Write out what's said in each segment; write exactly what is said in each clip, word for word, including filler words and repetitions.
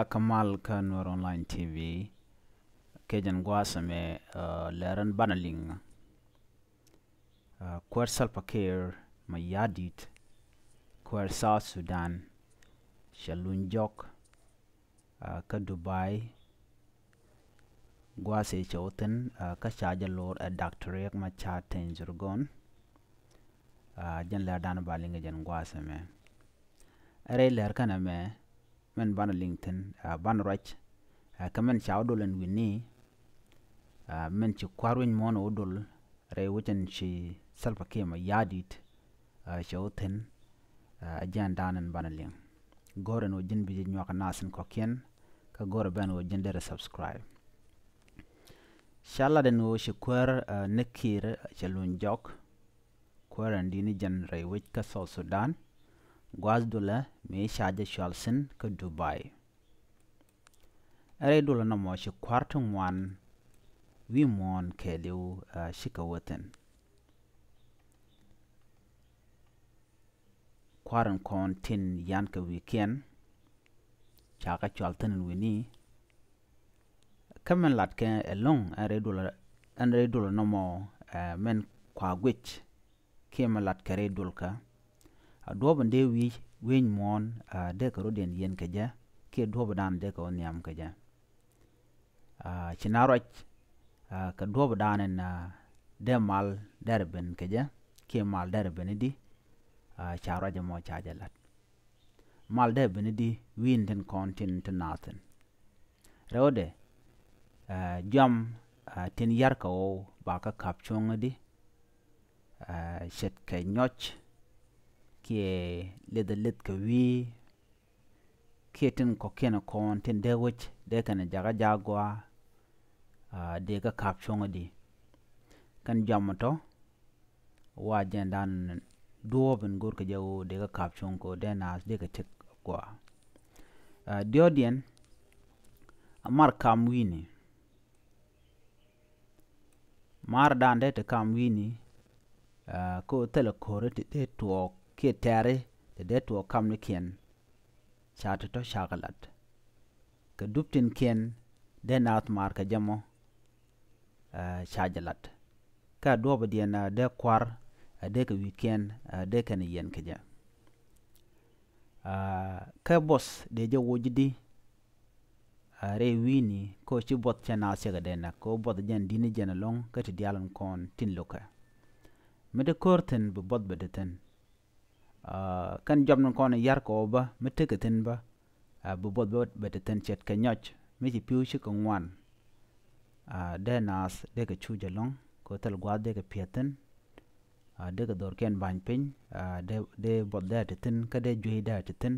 Kä mal kä Nuer Online T V, kɛ jɛn gua̱a̱th ɛmɛ, ɛ, lɛr ɛn banɛ liŋ. Ɛ, kuäär Salva Kiir Mayardit, kuäär South Sudan, cɛ luny jɔk, ɛ, kä Dubai, gua̱a̱th ëë cɛ wä thi̱n, ɛ, kä ca jɛ lor ɛ Doctor Riek Machar Teny Dhurgon. Ɛ, jɛn lɛr dan ba liŋ kɛ jɛn gua̱a̱th ɛmɛ. Ɛ rɛy lɛr kɛn ɛmɛ, min banɛ liŋ thi̱n, ɛ, banɛ ruac, ɛ, kɛ min ca wä dol ɛn wi̱ni, ɛ, min ci kua̱r wi̱ny muɔ̱ɔ̱n wä dol, rɛy wec ɛn ci Salva Kiir Mayardit, ɛ, cɛ wä thi̱n, ɛ, jɛn dan ɛn banɛ liŋ. Go̱rɛ ɛn ɣöö ji̱n bi jɛ nyuak ɛ nath in kɔ̱kiɛn, kä go̱rɛ bɛ ɛn ɣöö ji̱n derɛ subscribe. Ca lat ɛn ɣöö ci kuäär, ɛ, ni Kiir, ɛ, cɛ luny jɔk, kuäär ɛn di̱t ni jɛn rɛy wec kä South Sudan, gua̱a̱th dulɛ mi ca jɛ cual thi̱n kä Dubai. Ɛ rɛy dulɛ nɔmɔ ci kua̱r ti ŋuan wi̱i̱ muɔ̱ɔ̱n kɛɛliw, ɛ, cikɛ wä thi̱n. Kua̱r in kɔn tin yan kɛ wi̱i̱kiɛn, ca kɛ cual thi̱n ɛn wi̱ni. Kä min lat kɛ ɛlɔ̱ŋ ɛn rɛy dulɛ, ɛn rɛy dulɛ nɔmɔ, ɛ, min kua guic, kiɛ min lat kɛ rɛy dulkä. A duɔ̱ɔ̱p in dee wi̱i̱, wi̱i̱ muɔ̱ɔ̱n, ɛ, dee kɛ rɔ̱diɛn yiɛn kɛ jɛ, kiɛ duɔ̱ɔ̱p dan dee kɛ wä nhiam kɛ jɛ. Ɛ, ci na ruac, ɛ, kɛ duɔ̱ɔ̱p dan in, ɛ, dee mal derɛ ben kɛ jɛ, kiɛ mal derɛ ben i̱di, ɛ, ca ruac ɛmɔ ca jɛ lat. Mal dee ben i̱di wi̱i̱ in tin kɔn tin, tin nath in. Rɛwdɛ, ɛ, jɔam, ɛ, tin yar kɛ ɣɔw ba kä ka̱p cuɔ̱ŋ i̱di, ɛ, ce̱tkɛ nyɔc, kiɛ lith lith kɛ wi̱i̱, kiɛ tin kɔ̱kiɛn kɔn tin dee wec dee kɛn jakä ja̱ gɔaa, ɛ, dee kä ka̱p cuɔ̱ŋ i̱di. Kɛn jɔam tɔ, wa jɛn dan duɔ̱ɔ̱p in go̱r kɛ jɛ ɣöö dee kɛ ka̱p cuɔ̱ŋ kɛ ɣöö dee naath dee kɛ tëk gɔaa. Ɛ, diɔ̱ɔ̱diɛn, a mar kam wi̱i̱ni. Mar dan dee ti kam wi̱i̱ni, ɛ, kä thilɛ ko̱ri ti dee tuɔɔk kiɛ tɛri ti dee tuɔɔk kamnikiɛn. Ca ti tɔ ca kɛ lat. Kɛ dup tin kiɛn dee naath mar kɛ jɛ mɔ, ɛ, ca jɛ lat. Kä duɔ̱ɔ̱pdiɛn, ɛ, dee kua̱r, ɛ, dee kɛ wi̱i̱kiɛn, ɛ, dee kɛn yiɛn kɛ jɛ. Ɛ, kä buɔth dee jɛ woc di, ɛ, rɛy wi̱i̱ni, kä ci buɔth cɛ naath cɛ kɛ dee näk, kä buɔth jɛn di̱t ni jɛn ɛlɔ̱ŋ, kä ti diaal in kɔn tin lo̱kɛ. Mi ti ko̱r thi̱n bi buɔth bɛ ti thi̱n. Ɛ, kɛn jɔam ni kɔn in yar kɛ ɣɔw bä, mi tekɛ thi̱n bä, ɛ, bi buɔth bä bɛ ti thi̱n ce̱tkɛ nyɔc, mi ci pi̱w cikɛ ŋuan. Ɛ, dee naath dee kɛ cuc ɛlɔ̱ŋ, kɛ thil gua̱a̱th dee kɛ pi̱eth thi̱n. Ɛ, dee kɛ dhorkiɛn ba̱ny piny, ɛ, dee, dee buɔth dee ti thi̱n, kä dee juey dee ti thi̱n.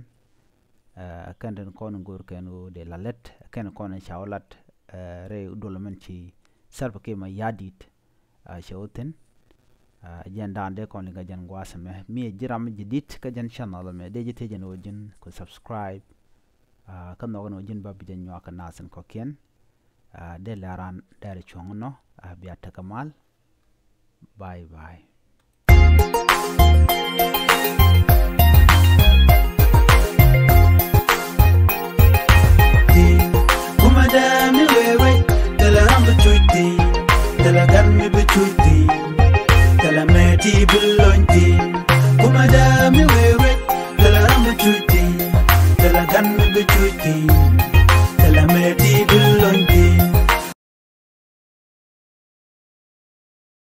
Ɛ, kɛn tin kɔn in go̱r kɛn ɣöö dee la lät, kɛn kɔn in ca wä lat, ɛ, rɛy dulɛ min ci Salva Kiir Mayardit, ɛ, cɛ wä thi̱n. Ɛ, jɛn dan dee kɔn liŋ kɛ jɛn gua̱a̱th ɛmɛ. Mi ɛ ji̱ ram mi ji̱ di̱t kä jɛn channel ɛmɛ, dee ji̱ thiec ɛn ɣöö ji̱n ku subscribe. Ɛ, kä nhɔk ɛn ɣöö ji̱n ba bi jɛ nyuak kɛ nath in kɔ̱kiɛn. Ɛ, dee lɛ ran dee rɛ cuɔ̱ŋ nɔ, ɛ, bia tekɛ mal. Bye bye. Kuma dee mi wee wec, thilɛ ram bi cuc thi̱n, thilɛ gan mi bi cuc thi̱n, thilɛ mɛ ti bi lony thi̱n. Kuma dee mi wee wec, thilɛ ram bi cuc thi̱n, thilɛ gan mi bi cuc thi̱n.